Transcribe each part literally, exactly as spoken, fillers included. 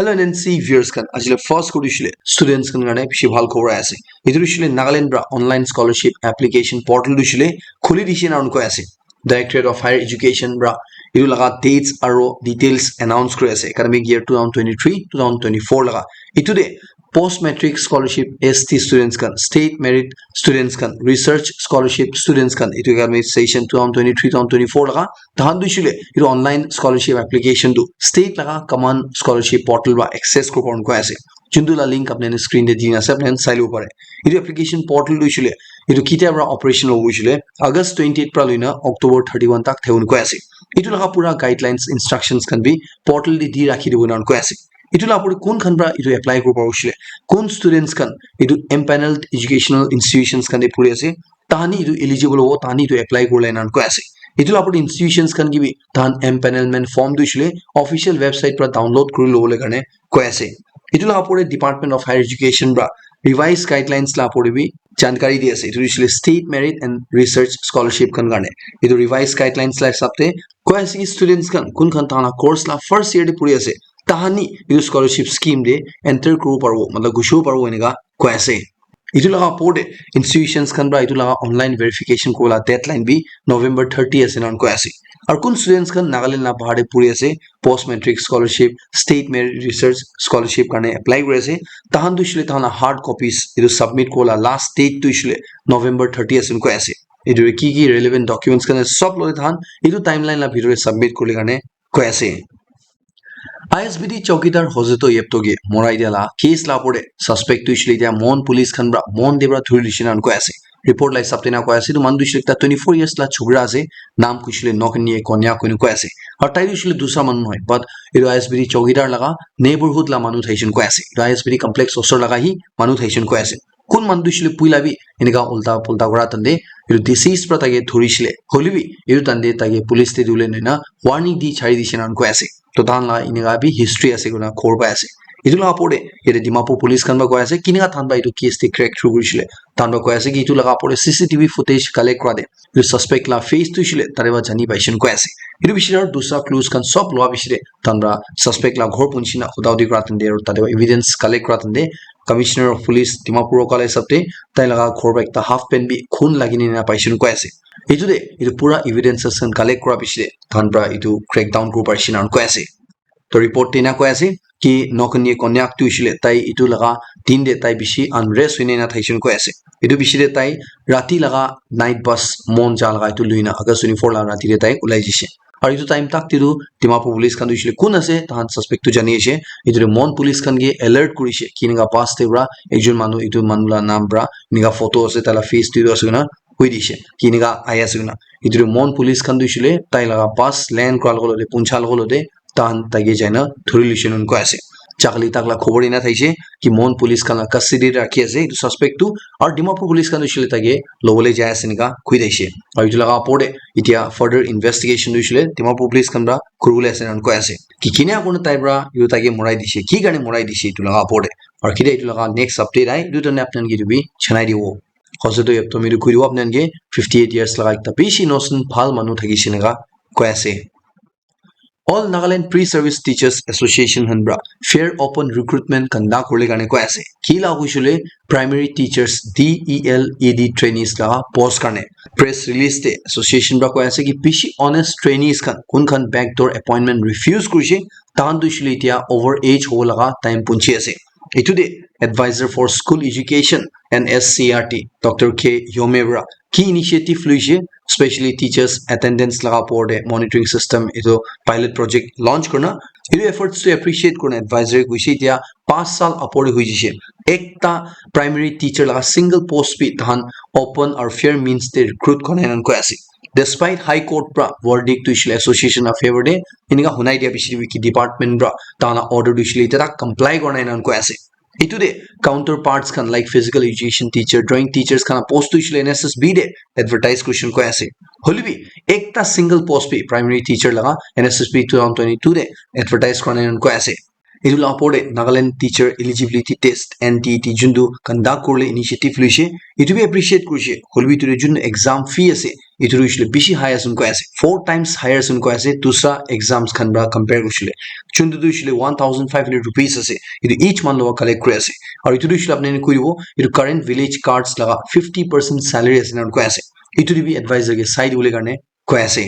Hello N N C viewers khan, ajile first kuri shile students khan karne bishi bhal khobor ase. Etu shile Nagaland pra online scholarship application portal tu shile khuli dishe na koi ase. Directorate of Higher Education pra etu laga dates aro details announce kuri ase, academic year two thousand twenty-three two thousand twenty-four laga. Etu de post matric scholarship S T students khan, state merit students khan, research scholarship students khan, etu academic session two thousand twenty-three two thousand twenty-four laga tahan tu shile etu online scholarship application tu state laga common scholarship portal pra access kuri pawo koi ase. Juntu la link apni khan screen te dina ase, apni khan sai lobo pare. Etu application portal tu shile etu kitia pra operation hobo shile August twenty-eight pra loina October thirty-one tak thakibole koi ase. Etu laga pura guidelines, instructions khan bi portal te di rakhi dibo na koi ase. Etu la opor te kun khan pra etu apply kuri pawo shile, kun students khan etu empaneled educational institutions khan te puri ase, tahani etu eligible hobo, tahani etu apply kuribole ena koi ase. Etu la opor te institutions khan ke bi tahan empanelment form tu shile official website pra download kuri lobole karne koi ase. Etu la opor te Department of Higher Education pra revised guidelines la opor te bi jankari di ase. Etu shile state merit and research scholarship khan karne. Etu revised guidelines la hisab te koi ase ki students khan kun khan tahan la course la first year te puri ase, tahani etu scholarship scheme te enter kuribo paribo, matlab ghusibo paribo enika koi ase. Etu laga opor te institutions khan pra etu laga online verification kuribole deadline bi November thirty ase na koi ase. Aru kun students khan Nagaland la bahar te puri ase, post matric scholarship, state merit research scholarship karne apply kuri ase, tahan tu shile tahan la hard copies etu submit kuribole last date tu shile November thirty ase koi ase. Etu ki ki relevant documents khan ase sob loi tahan etu timeline la bhitor te submit kuribole karne koi ase. I S B D chowkidar Hoseto Yepto ke morai dia la case la opor te suspect tu shile dia Mon police khan pra, Mon de pra thuri lishe na koi ase. Report la hisab te na koi ase, etu manu tu shile ekta twenty-four years la chokra ase, naam kushile Nokni Konya koina koi ase. Aru tai tu shile dusra manu nohoi, but etu I S B D chowkidar laga neighborhood la manu thaishe koi ase. Etu I S B D complex osor laga hi manu thaishe koi ase. Kun manu tu shile puila bi enika ulta pulta kura tande etu deceased pra take dhurishile. Hoilebi etu tande take police te dule noina warning di chari dishe na koi ase. To tahan la enika bi history ase koina khobor pai ase. Etu la opor te yate Dimapur police khan pra koi ase, kinika tahan pra etu case te crack through kurishile. Tahan pra koi ase ki etu laga opor te C C T V footage collect kura te etu suspect la face tu shile tare pra jani paishe koi ase. Etu bishi aru dusra clues khan sob lua bishi te tahan pra suspect la ghor punchi na huda hudi kura tande aru tate pra evidence collect kura tande Commissioner of Police Dimapur kala hisab te tai laga ghor pra ekta half pant bi khun lagi na paishe koi ase. Etu te etu pura evidences khan collect kura bishi te tahan pra etu crackdown kuribo parishe na koi ase. To report te na koi ase ki Nokni Konyak tu shile tai etu laga din te tai bishi unrest hoina na thaishe koi ase. Etu bishi te tai rati laga night bus Mon ja laga etu luina August twenty-four la rati te tai ulai jishe. Aru etu time tak te tu Dimapur police khan tu shile kun ase tahan suspect tu jani ase. Etu te Mon police khan ke alert kurishe kinika bus te pra ekjon manu etu manu la naam pra enika photo ase tai la face tu ase koina koi dishe kinika ahi ase koina. Etu te Mon police khan tu shile tai laga bus land kura logo lote puncha logo lote tahan take jaina dhuri lishe na koi ase. Chakali tak la khobor ena thaishe ki Mon police khan la custody te rakhi ase etu suspect tu, aru Dimapur police khan tu shile take lobole jai ase enika koi thaishe. Aru etu laga opor te etia further investigation tu shile Dimapur police khan pra kuribole ase na koi ase. Ki kinika kurina tai pra etu take morai dishe, ki karne morai dishe etu laga opor te. Aru kile etu laga next update ahi etu tane apni khan ke etu bi janai dibo. Hoseto Yepto mi tu koi dibo apni khan ke fifty eight years laga ekta bishi innocent bhal manu thakishe enika koi ase. All Nagaland Pre-Service Teachers Association khan pra fair open recruitment conduct kuribole karne koi ase. Ki la hoishe le primary teachers D E L E D trainees laga post karne. Press release te association pra koi ase ki bishi honest trainees khan kun khan backdoor appointment refuse kurishe, tahan tu shile etia over age hobo laga time punchi ase. Etu te Advisor for School Education and S C R T Doctor K Yome pra ki initiative luishe, specially teachers attendance laga opor te monitoring system etu pilot project launch kurina etu efforts tu appreciate kurina advisory kuishe. Etia paanch saal opor te hoi jishe, ekta primary teacher laga single post bi tahan open aru fair means te recruit kora nai koi ase. Despite High Court pra verdict tu shile association la favor te enika hunai dia bishi ki department pra tahan la order tu shile etia tak comply kora nai koi ase. Etu te counterparts khan like physical education teacher, drawing teachers khan la post tu shile N S S B te advertise kurishe koi ase. Hoilebi ekta single post bi primary teacher laga N S S B two thousand twenty-two te advertise kora nai koi ase. Etu la opor te Nagaland Teacher Eligibility Test, N T E T, juntu conduct kuribole initiative luishe, etu bi appreciate kurishe. Hoilebi etu te juntu exam fee ase, Etu tu hoishe le bishi high ase koi ase, four times higher ase koi ase dusra exams khan pra compare kurishe le. Chuntu tu hoishe le one thousand five hundred rupees ase, etu each month lowa collect kuri ase. Aru etu tu hoishe le apni khan koi dibo, etu current village guards laga fifty percent salary ase na koi ase. Etu tu bi advisor ke sai dibole karne koi ase.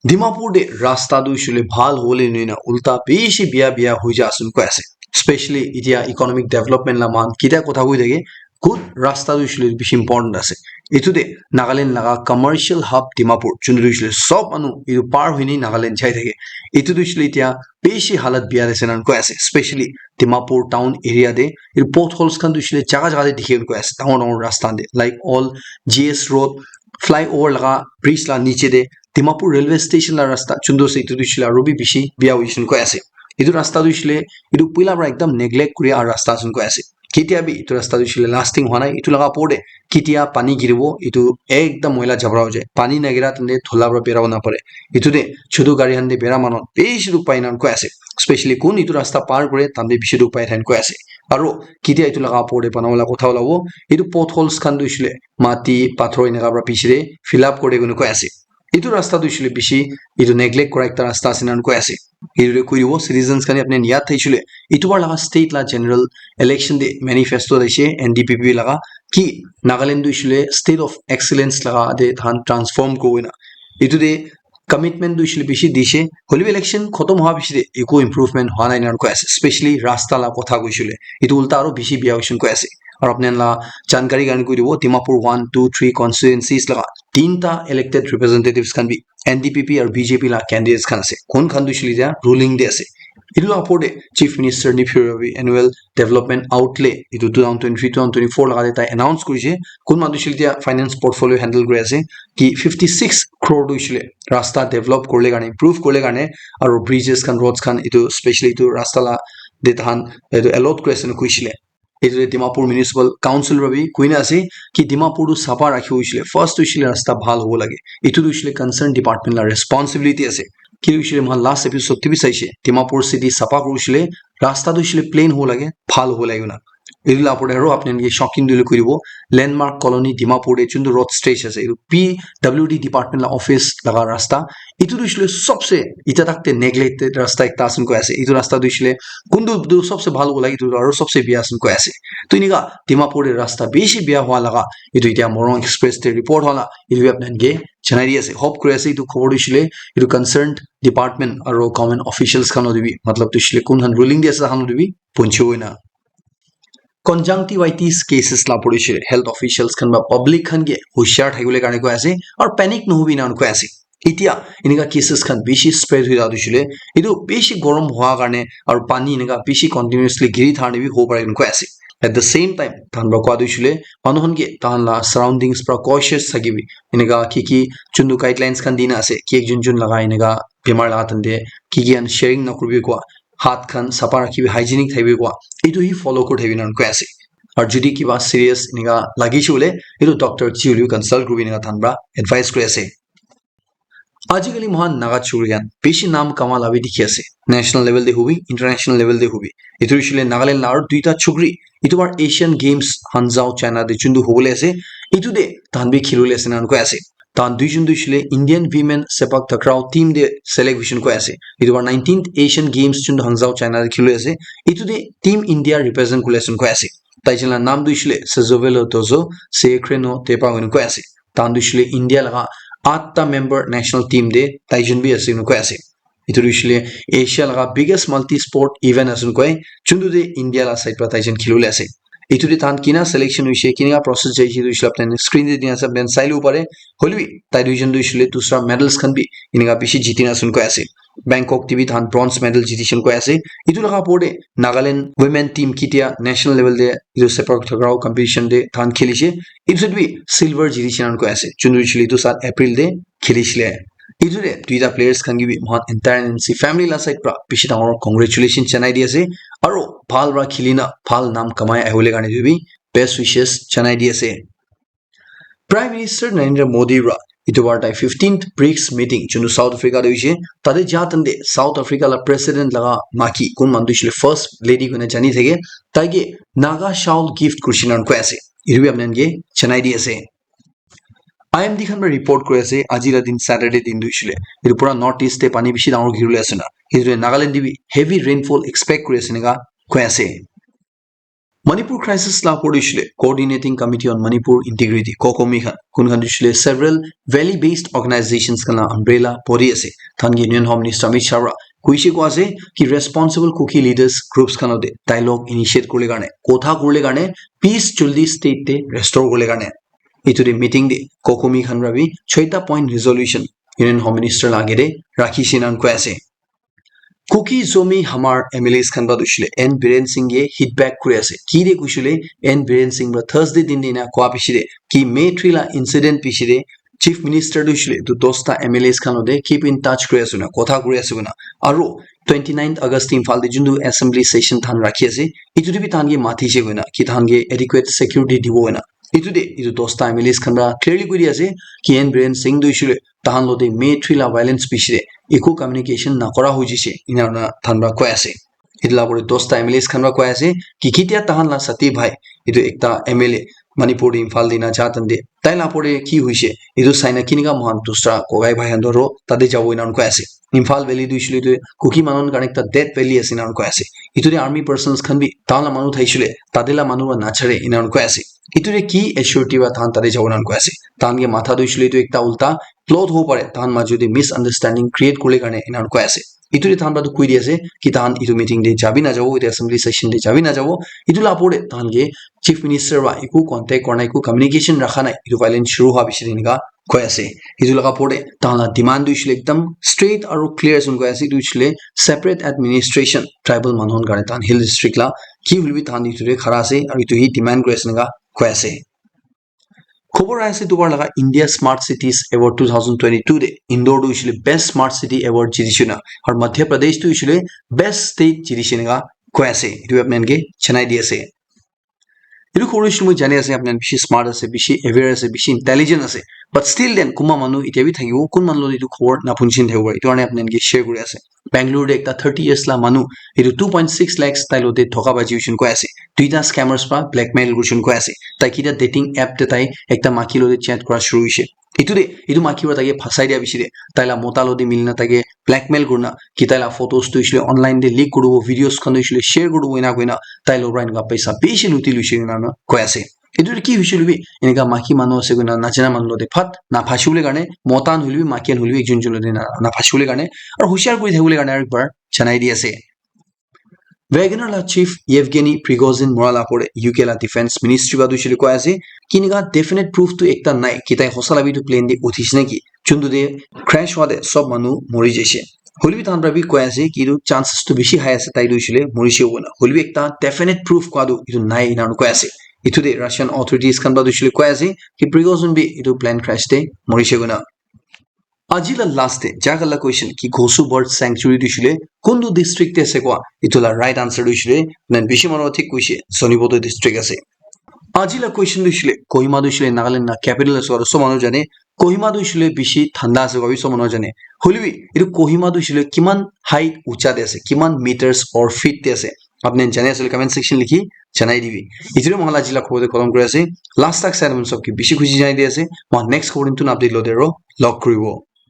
Dimapur te rasta tu hoishe le bhal hole nohoi na ulta bishi bia bia hoi ja ase koi ase. Especially itia economic development la man kitia kotha koi thake, good rasta tu hoishe le bishi important ase. Etu te Nagaland laga commercial hub Dimapur, chuntu hoishe le sob manu etu par hoine Nagaland jai thake. Etu tu hoishe le itia bishi halat bia ase na koi ase. Especially Dimapur town area te etu potholes khan tu hoishe le jaga jaga te dikhi koi ase. Dangor dangor rasta te, like all G S road, flyover laga bridge la niche te Dimapur railway station la rasta chuntu ase, etu tu hoishe le aru bi bishi bia hoishe koi ase. Etu rasta tu hoishe le etu puila pra ekdam neglect kuri aha rasta ase koi ase. Ketia bi etu rasta tu hoishe le lasting hwa nai. Etu laga opor te ketia pani giribo, etu ekdam moila jabra hoi jai. Pani nagira tante thola pra bera hona pare. Etu te chutu gari khan te bera manu bishi dukh pai na koi ase. Especially kun etu rasta par kure, tante bishi dukh pai thakin koi ase. Aru ketia etu laga opor te bana wala kotha ulabo, etu potholes khan tu hoishe le mati, pathor eneka pra bishi te fill up kuri kene koi ase. Etu rasta tu hoishe le bishi etu neglect kura ekta rasta ase na koi ase. Etu te koi dibo citizens khan apni khan yad thakishi le, etu bar laga state la general election te manifesto te ase N D P P laga ki Nagaland tu hoishe le state of excellence laga te than transform kuri na. Etu te commitment tu hoishe le bishi dishe, hoile bi election khotom hwa bishi te eku improvement hwa nai na koi ase, especially rasta la kotha koishe le. Etu ulta aru bishi bia hoishe koi ase. Aru apni khan la jankari karne koi dibo, Dimapur one, two, three constituencies laga tinta elected representatives khan bi N D P P aru B J P la candidates khan ase. Kun khan tu hoishe le ja ruling te ase. Etu la opor te Chief Minister Neiphiu Rio bi annual development outlay etu two thousand twenty-three, two thousand twenty-four laga te tai announce kurishe. Kun manu tu hoishe le ja finance portfolio handle kuri ase ki fifty six crore tu hoishe le rasta develop kurle karne, improve kurle karne, aru bridges khan, roads khan, etu specially etu rasta la te tahan etu allot kuri ase na koishe le. Etu te Dimapur Municipal Council para bi koina ase ki Dimapur tu sapha rakhibo hoishe le first tu hoishe le rasta bhal hobo lage. Etu tu hoishe le concern department la responsibility ase. Ki hoishe le moikhan last episode te bi saishe, Dimapur city sapha kuri hoishe le rasta tu hoishe le plain hobo lage, bhal hobo lage na. Etu la opor te aru apni khan ke shocking tu koi dibo, Landmark Colony Dimapur te chuntu road stretch ase, etu P W D department la office laga rasta. Etu tu hoishe le sobse eta tak te neglected rasta ekta ase koi ase. Etu rasta tu hoishe le kuntu tu sobse bhal hobo lage, etu aru sobse bia ase koi ase. Tu enika Dimapur te rasta bishi bia hwa laga etu etia Morung Express te report hwa la, etu bi apni khan ke janai di ase. Hope kuri ase etu khobor tu hoishe le etu concerned department aru government officials khan logot te bi, matlab tu hoishe le kun khan ruling te ase, khan logot te bi punchibo na. Conjunctivitis cases la pori shile health officials khan ba public khan ke hushiar thakibole karne koi ase, aru panic nohobi na koi ase. Etia enika cases khan bishi spread hoi thaka tu shile, etu bishi gorom hua karne aru pani enika bishi continuously giri thakane bi hobo pare koi ase. At the same time, tahan para koi tu shile, manu khan ke tahan la surroundings para cautious thakibi. Enika ki ki chuntu guidelines khan dina ase, ki ek jun jun laga enika bimar laga tante ki ki khan sharing nakuribi koi, hath khan sapha rakhibi, hygienic thakibi koi, etu hi follow kuri thakibi na koi ase. Aru jodi kiba serious enika lagise hoile, etu doctor ji hoile consult kuribi enika tahan para advice kuri ase. Ajikali moikhan Naga chukri khan bishi nam kama la bi dikhi ase. National level te hobi, international level te hobi. Etu hoishe le Nagaland la aru duita chukri, etu bar Asian Games Hangzhou, China te chuntu hobole ase. Etu te tahan bi khilibole ase na koi ase. Tahan duijon tu hoishe le Indian women sepak takraw team te select hoishe koi ase. Etu bar nineteenth Asian Games chuntu Hangzhou, China te khilibole ase. Etu te Team India represent kuribole ase koi ase. Taijon la nam tu hoishe le Sezovelo Dozo, Sekreno Tepa koi ase. Tahan tu hoishe le India laga atta member national team te taijon bi ase koi ase. Etu tu hoishe le Asia laga biggest multi sport event ase koi, chuntu te India la side para taijon khilibole ase. Etu te tahan kina selection hoishe, kinika process jaise, etu hoishe le apni khan screen te dina ase, apni khan sai lobo pare. Hoile bi tai duijon tu hoishe le dusra medals khan bi enika bishi jiti na ase koi ase. Bangkok te bi tahan bronze medal jitishe koi ase. Etu laga opor te Nagaland women team ketia national level te etu sepak takraw competition te tahan khilishe, etu te bi silver jitishe koi ase. Chuntu hoishe le etu saal April te khilishile. Etu te duita players khan ke bi moikhan entire N M C family la side pra bishi dangor congratulations janai di ase, aro bhal pra khili na bhal nam kamai ahibole karne etu bi best wishes janai di ase. Prime Minister Narendra Modi pra etu bar tai fifteenth brics meeting, junu South Africa te hoise, tate ja tante South Africa la president laga maki, kun manu tu hoishe le first lady koina jani thake, tai ke Naga shawl gift kurishe na koi ase. Etu bi apni khan ke janai di ase. I M D khan para report kuri ase, aji la din Saturday din tu hoishe le etu pura North East te pani bishi dangor giri bole ase na, etu Nagaland te bi heavy rainfall expect kuri ase enika koi ase. Manipur crisis la opor te hoishe le Coordinating Committee on Manipur Integrity, COCOMI khan, kun khan hoishe le several valley based organizations khan la umbrella body ase, than ke Union Home Minister Amit Shah para koishe ko ase ki responsible Kuki leaders groups khan te dialogue initiate kurle karne, kotha kurle karne, peace jaldi state te restore kurle karne. Etu te meeting te COCOMI khan para bi choita point resolution Union Home Minister la age te rakhi she enan koi ase. Kuki Zomi Hamar M L As khan para tu hoishe le N Biren Singh ye hit back kuri ase. Ki de koishe le N Biren Singh para Thursday din de na koa piche de ki May three la incident piche de Chief Minister tu hoishe le etu dosta M L As khan lote keep in touch kuri ase na, kotha kuri ase koina. Aru twenty ninth August te Imphal te juntu assembly session than rakhi ase, etu te bi than ke mati she koina ki than ke adequate security dibo koina. Etu de etu dosta M L As khan para clearly koi di ase ki N Biren Singh tu hoishe le tahan lote May three la violence piche de eku communication nakora hoi jise, ena na than para koi ase. Etu la pore dosta M L As khan para koi ase ki ketia tahan la sati bhai, etu ekta M L A Manipur te Imphal te na ja tan de, tai la pore ki hoise, etu sai na kinika mohan dusra kogai bhai khan tu ro tate jabo ena koi ase. Imphal Valley tu hoishe le tu Kuki manu khan karne ekta dead valley ase ena koi ase. Etu te army personnels khan bi tahan la manu thaishe le tate la manu para nachare ena koi ase. Etu te ki assurity para tahan tate jabo ena koi ase. Tahan ke matha tu hoishe le tu ekta ulta plot hobo pare, tahan majo te misunderstanding create kurle karne ena koi ase. Etu te tahan para tu koi di ase ki tahan etu meeting te jabi na jabo, etu assembly session te jabi na jabo. Etu la pore tahan ke Chief Minister para eku contact kora nai, eku communication rakha nai, etu violence shuru hua piche de enika koi ase. Etu laga pore tahan la demand tu hoishe le ekdam straight aru clear ase koi ase, etu hoishe le separate administration tribal manu khan karne tahan hill district la ki hoile bi tahan etu te khara ase aru etu hi demand kuri ase enika koi ase. Khobor ahi ase tubar laga India Smart Cities Award two thousand twenty-two de Indore tu hoishe le best smart city award jitishe na, aru Madhya Pradesh tu hoishe le best state jitishe enika koi ase. Etu apni khan ke janai di ase. Etu khobor hoishe le moi jani ase apni khan bishi smart ase, bishi aware ase, bishi intelligent ase, but still then kunba manu etia bi thakibo kun manu lote etu khobor naphunishe thakibo, etu karne apni khan ke share kuri ase. Bangalore te ekta thirty years la manu, etu two point six lakhs tai lote dhoka baji hoishe koi ase. Duita scammers para blackmail kurishe koi ase. Tai kita dating app te tai ekta maki lote chat kura shuru hoishe. Etu te etu maki para tai ke phasai dia piche de tai la mota lote mili na tai ke blackmail kurina ki tai la photos tu hoishe le online te leak kuribo, videos khan tu hoishe le share kuribo ena koina tai logot para enika paisa bishi luti loishe ena koi ase. Etu tu ki hoishe hoile bi enika maki manu ase koina najana manu lote phat na phasibole karne, mota khan hoile bi maki khan hoile bi ekjon ekjon lote na, na phasibole karne aru hushiar kuri thakibole karne aru ekbar janai di ase. Wagner la chief Yevgeny Prigozhin mora la pore U K la defense ministry para tu hoishe le koi ase ki enika definite proof tu ekta nai ki tai hosa la bi etu plane te uthishe naki, juntu te crash hua te sob manu mori jaishe. Hoile bi tahan para bi koi ase ki etu chances tu bishi high ase tai tu hoishe le morishe koina. Hoile bi ekta definite proof kua tu etu nai ena koi ase. Etu te Russian authorities khan para tu hoishe le koi ase ki Prigozhin bi etu plane crash te morishe koina. Aji la last te jaga la question ki Gosu Bird Sanctuary tu hoishe le kuntu district te ase kua? Etu la right answer tu hoishe le nan bishi manu thik koishe, Zunheboto district ase. Aji la question tu hoishe le Kohima tu hoishe le Nagaland la capital ase koa tu sob manu jane. Kohima tu hoishe le bishi thanda ase koa bi sob manu jane. Hoile bi etu Kohima tu hoishe le kiman height ucha te ase, kiman meters or feet te ase, apni khan jane ase koile comment section likhi janai dibi. Etu te moi khan la aji la khobor te khatam kuri ase. Last tak sai manu sob ke bishi khushi janai di ase. Moi khan next khobor te notun update lote aro log kuribo.